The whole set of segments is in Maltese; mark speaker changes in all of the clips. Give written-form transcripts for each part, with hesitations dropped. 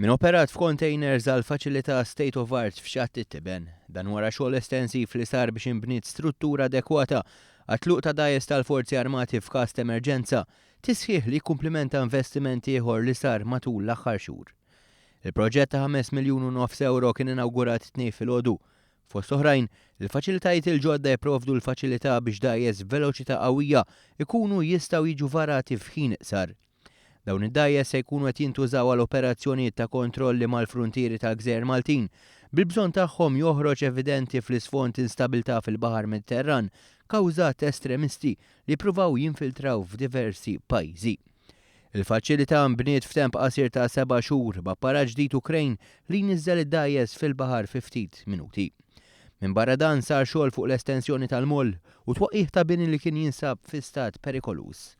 Speaker 1: Minn operat f'containers għal faċilità state of art f'Xatt it-Tiben. Dan wara xogħol estensiv li sar biex inbniet struttura adekwata għat-tluq ta' dgħajjes tal-Forzi Armati f'każ ta' emerġenza, tisħiħ li jikkumplimenta investiment ieħor li sar matul l-aħħar xhur. Il-proġett ta' 5 miljun u nofs ewro kien inawgurat it-Tnejn filgħodu. Fost oħrajn, il-faċilitajiet il-ġodda jipprovdu l-faċilità biex dgħajjes b'veloċità qawwija jkunu jistgħu jiġu varati f'ħin iqsar. Dawn id-dgħajjes se jkunu qed jintużaw għal operazzjonijiet ta' kontrolli mal-fruntieri tal-gżejjer Maltin, bil-bżonn tagħhom joħroġ evidenti fl-isfond instabilità fil-Baħar Mediterran kawża t'estremisti li jippruvaw jinfiltraw f'diversi pajjiżi. Il-faċilità nbniet f'temp qasir ta' seba' xhur b'apparat ġdid u crane li jniżżel id-dgħajjes fil-baħar fi ftit minuti. Minbarra dan sar xogħol fuq l-estensjoni tal-moll u twaqqigħ ta' bini li kien jinsab fi stat perikoluż.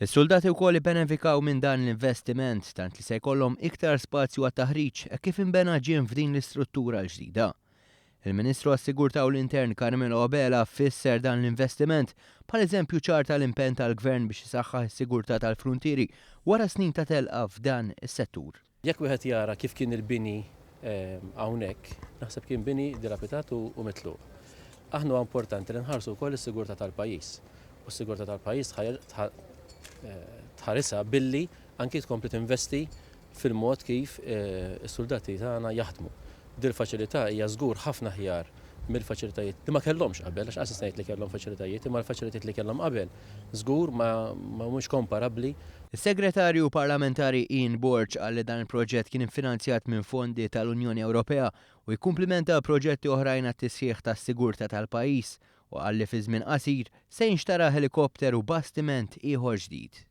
Speaker 1: Is-suldati wkoll ibbenefikaw minn dan l-investiment tant li se jkollhom iktar spazju għat-taħriġ hekk kif inbena gym f'din l-istruttura l-ġdida. Il-Ministru għas-Sigurtà u l-Intern Carmelo Abela fisser dan l-investiment bħala eżempju ċar tal-impenn tal-Gvern biex isaħħaħ is-sigurtà tal-fruntieri wara snin ta' telqa f'dan is-settur.
Speaker 2: Jekk wieħed jara kif kien il-bini hawnhekk, naħseb kien bini dilapidat u mitluq. Aħna huwa importanti li nħarsu wkoll is-sigurtà tal-pajjiż. U s-sigurtà tal-pajjiż tħarisha billi anki tkompli tinvesti fil-mod kif is-suldati tagħna jaħdmu. Dil-faċilità hija żgur ħafna aħjar mill-faċilitajiet li ma kellhomx qabel, għax qas ngħid li kellhom faċilitajiet, imma l-faċilitajiet li kellhom qabel żgur ma mhumiex komparabbli.
Speaker 1: Is-Segretarju Parlamentari Ian Borg qal li dan il-proġett kien iffinanzjat minn fondi tal-Unjoni Ewropea u jikkumplimenta proġetti oħrajn għat-tisħiħ tas-sigurtà tal-pajjiż u qal li fi żmien qasir se jinxtara ħelikopter u bastiment ieħor ġdid.